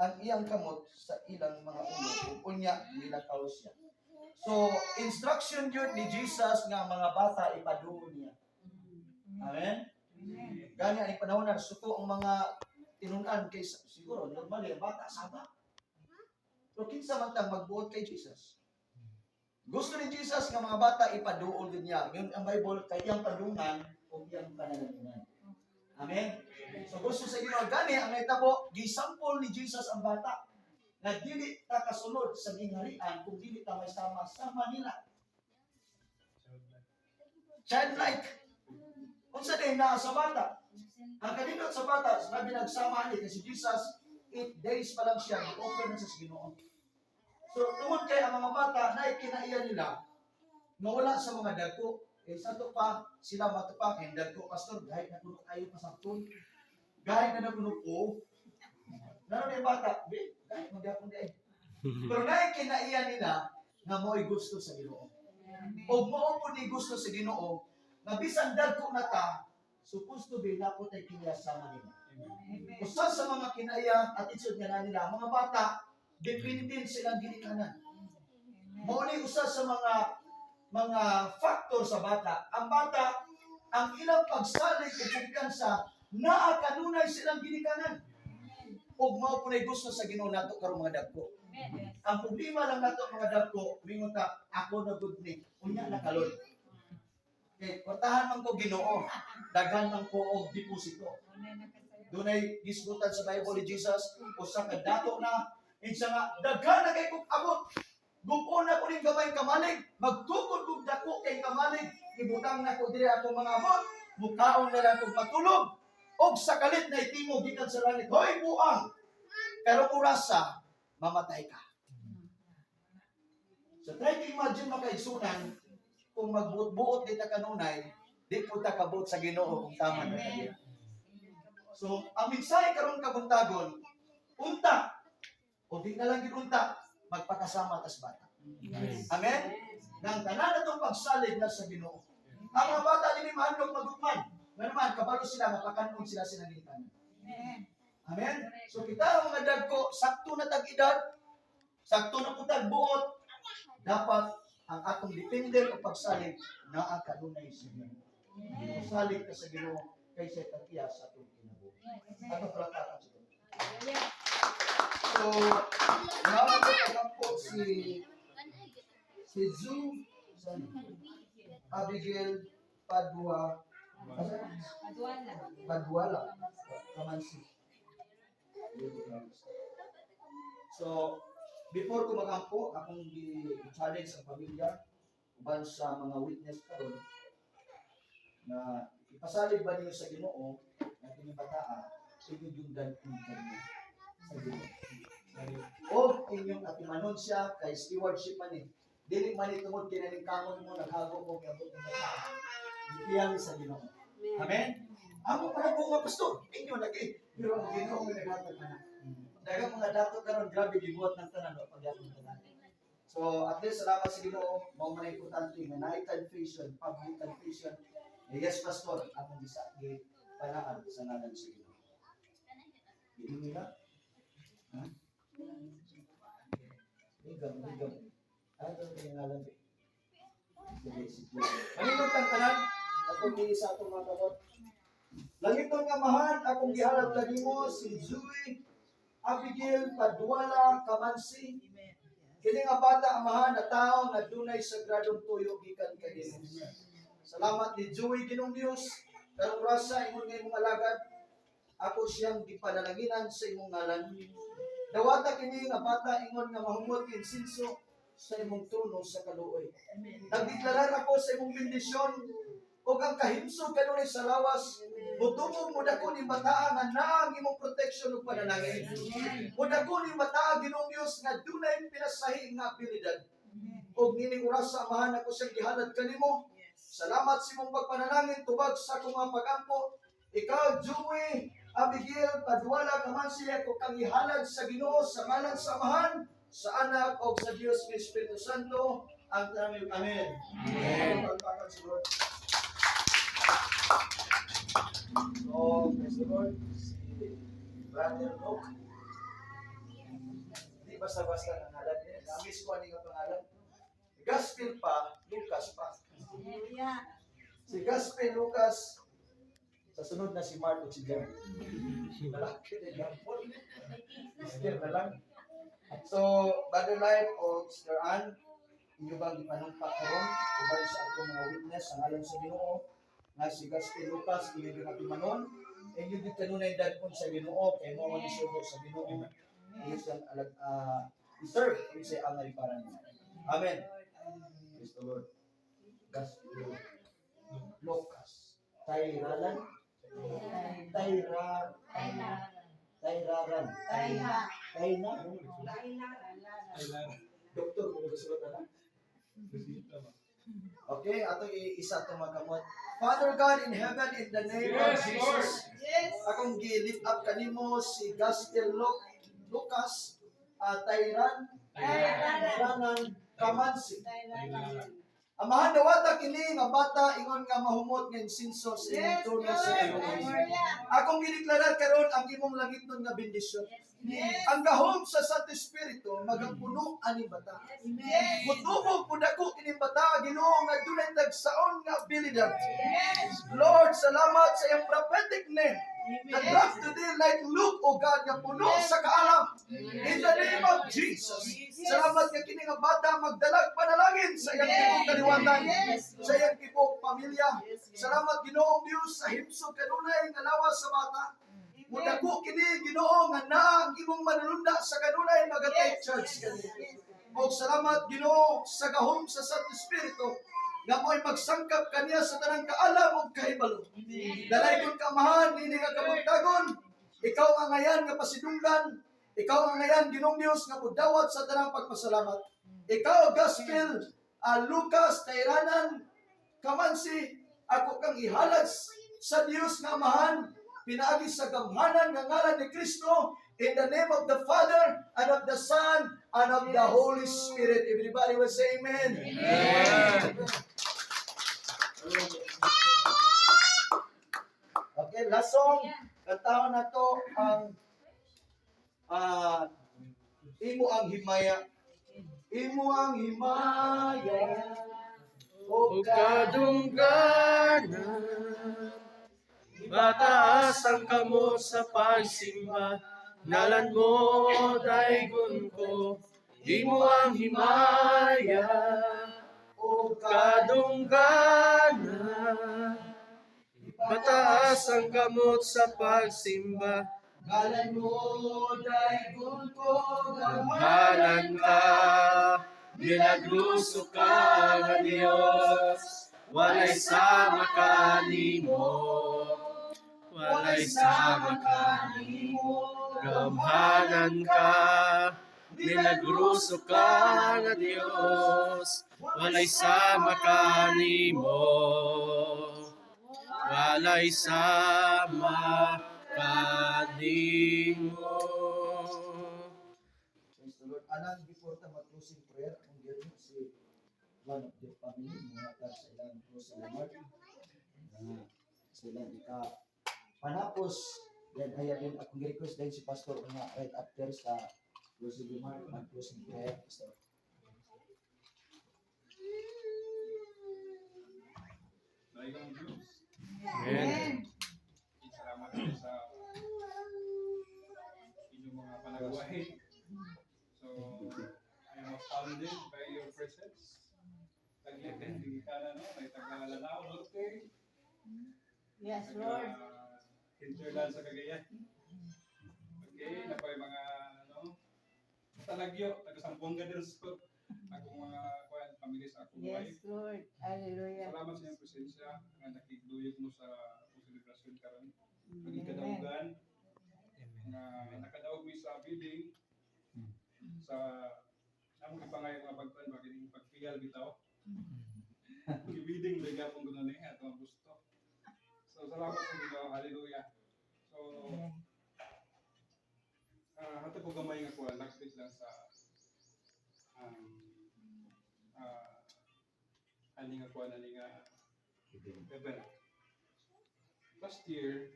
Ang iyang kamot sa ilang mga ulo ug unya nilakaw siya. So, instruction yun ni Jesus nga mga bata ipaduol niya. Amen? Gani ang panahon na suko ang mga tinunan kay siguro normally ang bata sama. Pero kinsa man tang magbuot kay Jesus? Gusto ni Jesus nga mga bata ipaduol din niya. Yun ang Bible kay iyang padungan o iyang panalanginan. Amen? So gusto sa Ginoo, gani ang nahitabo, gisampol ni Jesus ang bata nga dili ta kasunod sa gingharian kung dili ta may sama-sama nila. Childlike. Unsa din naa sa bata? Ang kanindot sa bata, sabi nagsama ni kasi Jesus, 8 days pa lang siya, open na sa Ginoo. So, tungod kay ang mga bata, na kinaiya nila, nga wala sa mga dagko. Eh, sa to pa, sila matupak, kay dagko, pastor, gahit na kuno kayo pasabton. Gahit na na kuno ko. Naroon yung bata, be, gahit magyapon di ay. Pero na kinaiya nila, nga mo'y gusto sa Ginoo. O mao po ni gusto sa Ginoo, nga bisan dagko na ta, supposed to be na po tayo kinasama nila. Usa sa mga kinaiya attitude nga na nila, mga bata, dependent silang ginikanan. Mao ni usa sa mga factor sa bata. Ang bata, ang ilang pagsalig ug kumpiyansa, naa kanunay silang ginikanan. Ug mao po gusto sa Ginoo nato karong mga dagko. Ang problema lang nato mga dagko, mingon ta, "Ako na gud ni, unya na kalon. Kay kwartahan man ko Ginoo, daghan man ko og deposito." Dunay gisgutan sa Bible ni Jesus, usa ka dato na, insa nga, "Daghan na kay kog abot. Gupon na ko ning gamay kamalig, magtukod kog dako kay kamalig, ibutang na ko diri akong mga abot, mukaon na lang kog matulog." Og sa kalit na itingog gikan sa langit, "Hoy buang! Pero orasa, mamatay ka." So try to imagine, mga kaigsunan, kung magbuot-buot di ta kanunay, di po ta kabuot sa Ginoo kung tama na kaya. So, ang mensahe karon kabuntagon, unta, o di na lang gid unta, magpakasama tas bata. Amen? Nang tanan natong pagsalig na sa Ginoo. Ang mga bata dili mahadlok magukman. Nga naman, kabalo sila, mapakanon sila sa ginikanan. Amen? So kita ang mga dagko, sakto na tag-edad, sakto na po tag buot, dapat ang atong depende o pagsalig naa kanunay sa Ginoo. Salig ka sa Ginoo kaysa tag-iya sa atong kinabuhi. Atong palakpakan sa Ginoo. So, nauna po si si Zu saan? Abigail Padua. Asa? Paduala. Paduala Kamansi. So, before ko magampo, akong gi-challenge ang pamilya uban sa mga witness karon na ipasalig ba niyo sa Ginoo na kining bataa inyo yung dalhin kanya sa Ginoo. O inyong atimanon siya kay stewardship man ni. Dili man ni tungod kay naning kamot mo naghago mo miabot ng bataa. Ipiyang sa Ginoo. Amen. Amo pa ko nga pastor, inyo lagi. Pero ang Ginoo nga naghatag ana. Daghang mga dato karon, grabe gibuhat ng tanan wa pagyapon tanan. So at least salamat sa Ginoo, mao man ay importante nga naay confession, public confession. Eh, yes pastor, akong gisa gi panaad sa ngalan sa Ginoo. Ginoo nila? Ha? Higam, higam. Ano yung ngalan? Sige, sige. Manindot ang tanan, atong dili sa atong mga kamot. Langitnong Amahan, akong gihalad kanimo si Zui Abigail Paduala Kamansi. Kini nga bata, Amahan, na tao nga dunay sagradong tuyo gikan kanimo. Salamat ni Joey, Ginoong Dios. Karong rasa ingon nga imong alagad, ako siyang gipanalanginan sa imong ngalan. Dawata kini nga bata ingon nga mahumot insinso sa imong trono sa kaluoy. Nagdeklarar ako sa imong bendisyon ug ang kahimsog kanunay sa lawas mutungog mo dako ning bataa nga naa ang imong protection ug panalangin. Mudako ning bataa, Ginoong Dios, nga dunay pinasahi nga abilidad. Ug nining oras sa Amahan ako siyang gihalad kanimo. Salamat sa imong pagpanalangin tubag sa akong mga pagampo. Ikaw, Joey, Abigail, Paduala, Kamansi, ako kang ihalad sa Ginoo sa ngalan sa Amahan, sa Anak, o sa Diyos ng Espiritu Santo. Ang tanang Amen. Amen. Palakpakan sa Lord. So, praise the Lord. Si Brother Luke. basta-basta ang ngalan niya. Na-miss ko ani nga pangalan. Gospel pa, Lucas pa. Si Gospel Lucas, sa sunod na si Mark at si John. Lalaki na lang. Still na lang. So, Brother Life o Sister Ann, inyo bang gipanumpa karon uban sa atong mga witness sa ngalan sa Ginoo nga si Gospel Lucas inyo gyud atimanon, inyo gyud kanunay dadon sa Ginoo kay mao man isugo sa Ginoo, inyo siyang alag i-serve inyo sa angay para niya. Amen. Praise the Lord. Gospel Lucas. Tayralan, Tayra, Tayraran, Tayna. Doktor, kung gusto na. Okay, ato isa itong magamot. Father God in heaven, in the name of Yes, Jesus, Lord. Akong gi-lift up kanimo si Gospel Lucas, Tayran, Tayranan, Kamansi. Amahan, dawata kini nga bata ingon nga mahumot nga insinso sa imong trono sa Ginoo. Akong gideklarar karon ang imong langitnon nga bendisyon. Ang gahom sa Santo Espiritu magapuno ani bata. Mutubog mudako kining bata, Ginoo, nga dunay tagsaon nga abilidad. Lord, salamat sa iyong prophetic name. That drop today like Luke, O God, nga puno sa kaalam. In the name of Jesus. Salamat nga kini nga bata magdalag panalangin sa iyang tibuok kaliwatan, sa iyang tibuok pamilya. Salamat, Ginoong Dios, sa himsog kanunay nga lawas sa bata. Mudako kini, Ginoo, nga naa ang imong manulunda sa kanunay maga-take charge kaniya. Og salamat, Ginoo, sa gahom sa Santo Espiritu nga mo'y magsangkap kaniya sa tanang kaalam ug kahibalo. Dalaygon ka, Amahan, nini nga kabuntagon. Ikaw ang ngayan nga pasidunggan. Ikaw ang ngayan, Ginoong Dios, nga mudawat sa tanang pagpasalamat. Ikaw, Gospel, Lucas, Tayranan, Kamansi, ako kang ihalad sa Dios nga Amahan, pinaagi sa gamhanan nga ngalan ni Kristo, in the name of the Father, and of the Son, and of the Holy Spirit. Everybody will say amen. Amen. Okay, last song. Kantahon na to ang "Imo ang Himaya." Imo ang himaya. O kadungganan, mataas ang kamot sa pagsimba, ngalan mo daygon ko, imo ang himaya. O Kadungganan, mataas ang kamot sa pagsimba, ngalan mo daygon ko. Gamhanan ka, milagroso ka nga Diyos, walay sama kanimo, walay sama kanimo. Gamhanan ka, milagroso ka nga Diyos, walay sama kanimo, walay sama kanimo. Praise the Lord. Anang before ta mag-closing prayer, akong gihimo si one of the family mga sa ilang closing remark. Sa ilang ika panapos, then aya din akong gi-request din si pastor nga right after sa closing remark mag closing prayer, Pastor. Daigong Diyos. Amen. Salamat po sa inyong mga panagwahi. So, I am astounded by your presence. Taglit, hindi ka na, no? May taga Lanao Norte, Yes, taga Lord. Hinterland sa Cagayan. Okay, na pa yung mga, ano, Talagyo, taga Zamboanga del Sur. Akong mga kuan, pamilya sa akong wife. Yes, Lord. Hallelujah. Salamat sa inyong presensya nga nakigduyog mo sa akong selebrasyon karon. Maging Amen. kadaugan nga nakadaog mi sa building sa among ipangayong mga pagkuan ba kining pagpiyal bitaw. Gibidding ba gyapon kuno ni ato ang gusto. So salamat sa Ginoo, hallelujah. So hatag ko gamay nga kuan lakbit lang sa ani nga kuan, ani nga event. Last year,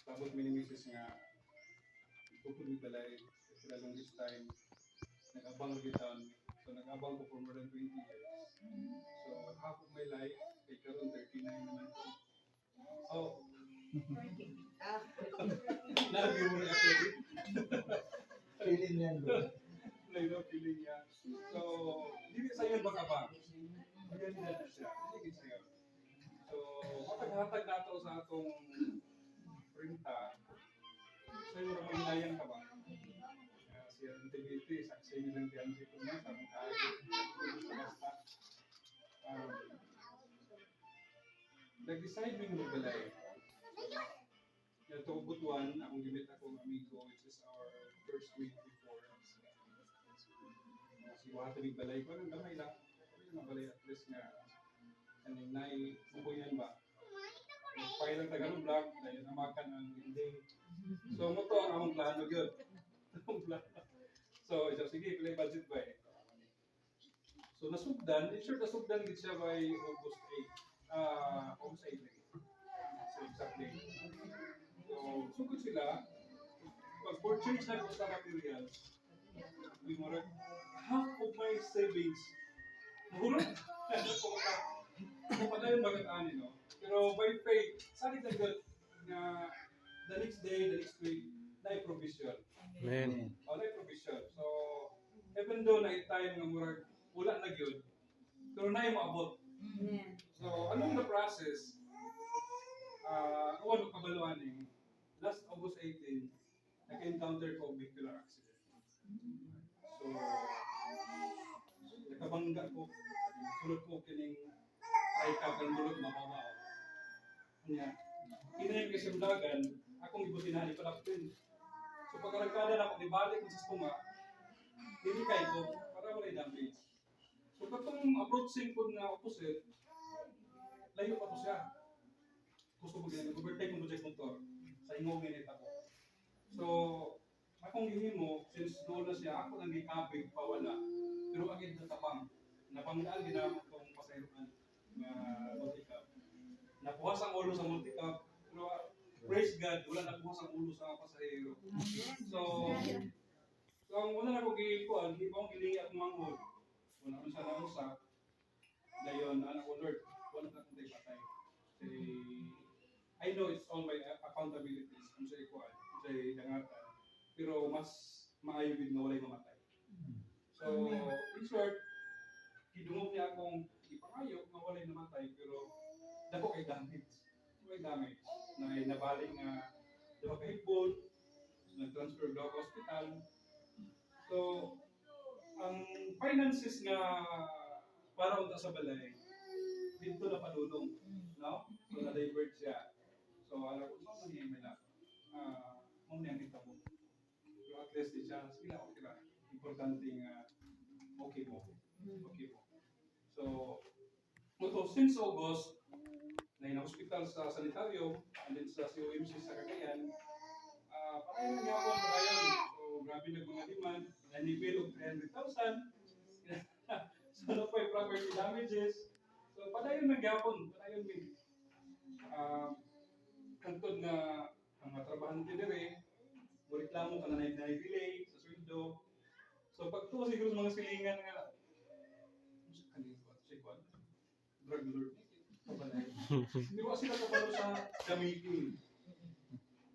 tabot mi ni Mrs. nga tukod mi balay for the longest time. Nag-abang kita. So nag-abang ko for more than 20 years. So half of my life, kay karon 39 naman ko. Oh, lagi mo na ako. Feeling yan, bro. Like, no feeling niya. So, dili sa iyo baka? Dili na siya. Dili sa iyo. So, matag-hatag nato sa atong printa, sa iyo ramang hinayang ka ba? Siya integrity, saksi nilang diyan si kunya, sa mong kaagi. Basta. Nag-decide mi magbalay. Yung Butuan, akong gimit akong amigo, which is our first week before. Si Wahata mig balay ko, anong gamay lang. Gamay lang balay at least nga, kaning nai, mabuyan ba? Nagpay lang Tagalog vlog, dahil namakan ang ending. So, mo to ang among plano gyud. Among plano. So, isa, sige, play budget ba eh. So, nasugdan, in short, nasugdan gid siya by August 8. August 8 lagi. So, exactly. So, sugod sila. Pag-purchase na ko sa materials, we murag, half of my savings, mahulog. Kung padayon bakit ani, no? Pero by faith, salit na good na the next day, the next week, na provision. Amen. Oh, na provision. So, even though na time nga murag wala na gyud, pero na maabot. Amen. So, along the process, uh, kabaluan eh, last August 18, naka-encounter ko og vehicular accident. So, nakabangga ko, sulod ko kining ay kapal mulot mababaw. Nya, kini kay simdagan, akong ibutinahan ipalapin. So pagkaragkada na ako, nibalik ko sa tunga, dili kay ko, para wala damage. So katong approaching ko na opposite, layo pa ko siya. Gusto ko ganyan, overtake ko mo motor. Sa ingong init ako. So, akong gihimo, since doon na siya, ako nang gikabig, pawala. Pero agad na tapang. Napanggaan ginamit kong pasayroan nga multicab. Nakuha sa ulo sa multicab, pero praise God, wala nakuha sa ulo sa pasahero. So ang una na ko gikuan, di ba akong gilingi akong manghod. Wala man siya nausa. Dayon, anak ko, "Lord, wala na akong patay." Kay, I know it's all my accountabilities kung sa ikuan, kung sa dangatan. Pero mas maayo gid nga walay mamatay. So, in short, gidungog niya akong ipangayo nga walay namatay pero dako kay damage. Dako kay damage. Na nabali nga duha ka hipon, nag-transfer daw ka hospital. So, ang finances nga para unta sa balay, dito na padulong, no? So, na-divert siya. So, alam ko, so, nangyay lang. Ah, mo niya kita mo. Pero at least di siya, sige lang, okay lang. Importante nga, okay mo. Okay mo. So, mo since August, na in hospital sa sanitarium, and then sa COMC sa Cagayan, patayon na gyapon, patayon. So, grabe na mga demand, na-bill og 300,000. So, no pa property damages. So, padayon na gyapon, padayon mi. Hangtod nga ang mga trabahante dire, mo reklamo ka na na delay sa sweldo. So, pagtuo siguro sa mga silingan nga, unsa kani ko, si kwan, drug lord, kabalay. Di ba sila kabalo sa gamitin?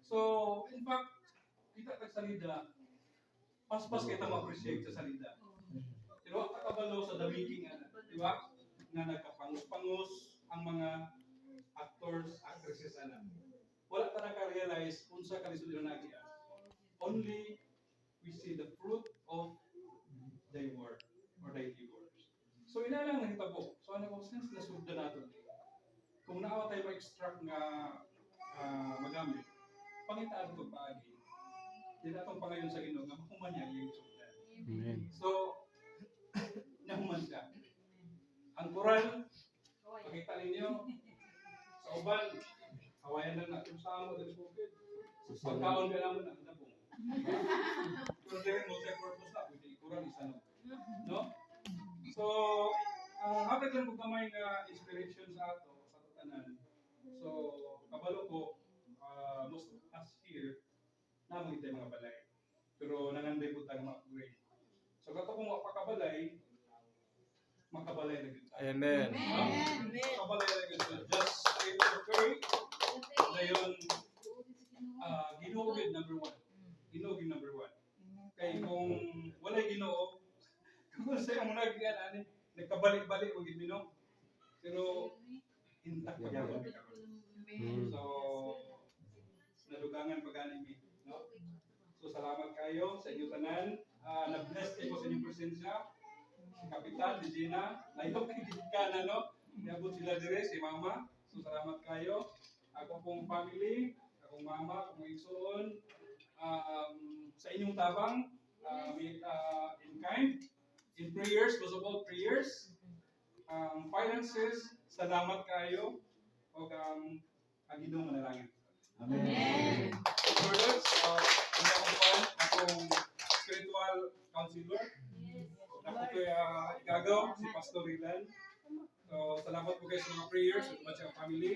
So, in fact, kita tag salida, paspas kita ma-appreciate sa salida. Pero ang kabalo sa the making, ana, di ba? Nga nagkapangus-pangus ang mga actors, actresses ana. Wala ta naka-realize unsa kalisod nila nagian. Only we see the fruit of thy work or thy labors. So ina lang nahitabo. So ano ko since nasugdan nato ni. Kung naawa tayo ma-extract nga magamit, pangitaan ko paagi. Di na atong pangayon sa Ginoo nga mahuman niya ang iyang sugdan. Amen. So, nahuman siya. Ang koral, pakita ninyo, sa uban, hawayan lang natin sa amo dali bukid. Pagkaon ka naman ang nabong. Pero dili multi-purpose na, pwede ikuran isa no. No? So, ang hapit lang ko gamay nga inspiration sa ato, sa ato tanan. So, kabalo ko, most of us here, namo tayo mga balay. Pero nanganday po tayo ma-upgrade. So, katong Makabalay na gyud ta. Amen. Makabalay na gyud ta. Just pray. Dayon Ginoo gyud number one. Ginoo gyud number one. Kay kung walay Ginoo, kung sa imong nag ani nagkabalik-balik mo gid mi, no? Pero intact pa gyapon mi karon. So nadugangan pa gani mi, no? So salamat kayo sa inyo tanan. Na-bless kayo sa inyong presensya. Si Kapitan, si Gina, layo kay ka na, no? Niabot sila dire, si Mama. So salamat kayo. Ako pong family, akong mama, akong igsoon, sa inyong tabang, in kind, in prayers, most of all prayers, finances, salamat kayo, o ang Ginoo manalangin. Amen. Brothers, ang akong kuan, akong spiritual counselor, ako kay Igagaw, si Pastor Rilan. So, salamat po kayo sa mga prayers, sa mga siyang family,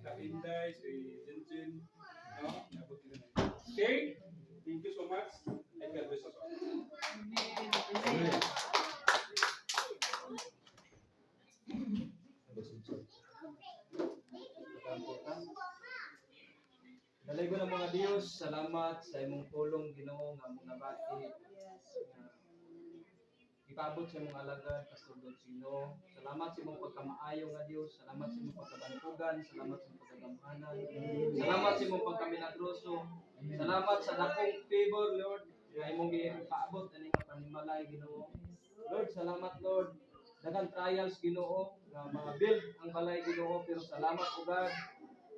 sa Inday, si Jinjin, no? Niabot nila na. Okay? Thank you so much, and God bless us all. Amen. Dalaygon ang mga Dios, salamat sa imong pulong, Ginoo, nga among nabati. Nga ipaabot sa imong alagad, Pastor Dolcino. Salamat sa imong pagkamaayo nga Dios, salamat sa imong pagkabantugan, salamat sa imong pagkagamhanan. Salamat sa imong pagkamilagroso. Salamat sa dakong favor, Lord, nga imong gipaabot ani nga panimalay, Ginoo. Lord, salamat, Lord. Daghang trials, Ginoo, nga mga build ang balay, Ginoo, pero salamat o God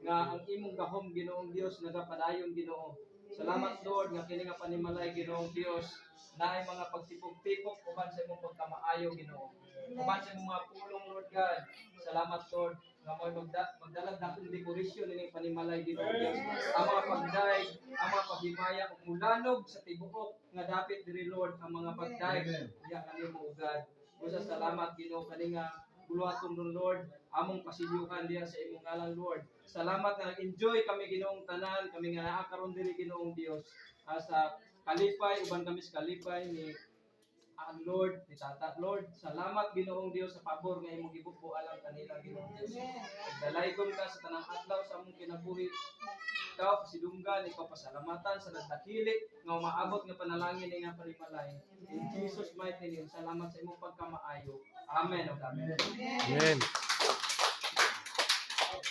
nga ang imong gahom, Ginoong Dios, nagapadayon, Ginoo. Salamat, Lord, nga kini nga panimalay, Ginoong Dios, naay mga pagtipok-tipok uban sa imong pagkamaayo, Ginoo. Uban sa imong mga pulong, Lord God. Salamat, Lord, nga mo'y magdalag dakong dekorasyon ining panimalay, Ginoong Dios. Ang mga pagdaig, ang mga paghimaya ug mulanog sa tibuok nga dapit diri, Lord, ang mga pagdaig diha kanimo, o God. Busa salamat, Ginoo, kani nga buluhaton ron, Lord, among pasilyuhan diha sa imong ngalan, Lord. Salamat nga nag-enjoy kami, Ginoong tanan, kami nga naa karon diri, Ginoong Dios. Sa kalipay uban kami sa kalipay ni ang Lord, ni Tata. Lord, salamat, Ginoong Dios, sa pabor nga imong gibubo alang kanila, Ginoong Dios. Dalaygon ka sa tanang adlaw sa among kinabuhi. Ikaw pasidunggan, ikaw pasalamatan sa nagdakili nga umaabot nga panalangin nga panimalay. In Jesus' mighty name, salamat sa imong pagkamaayo. Amen. O Amen. Amen.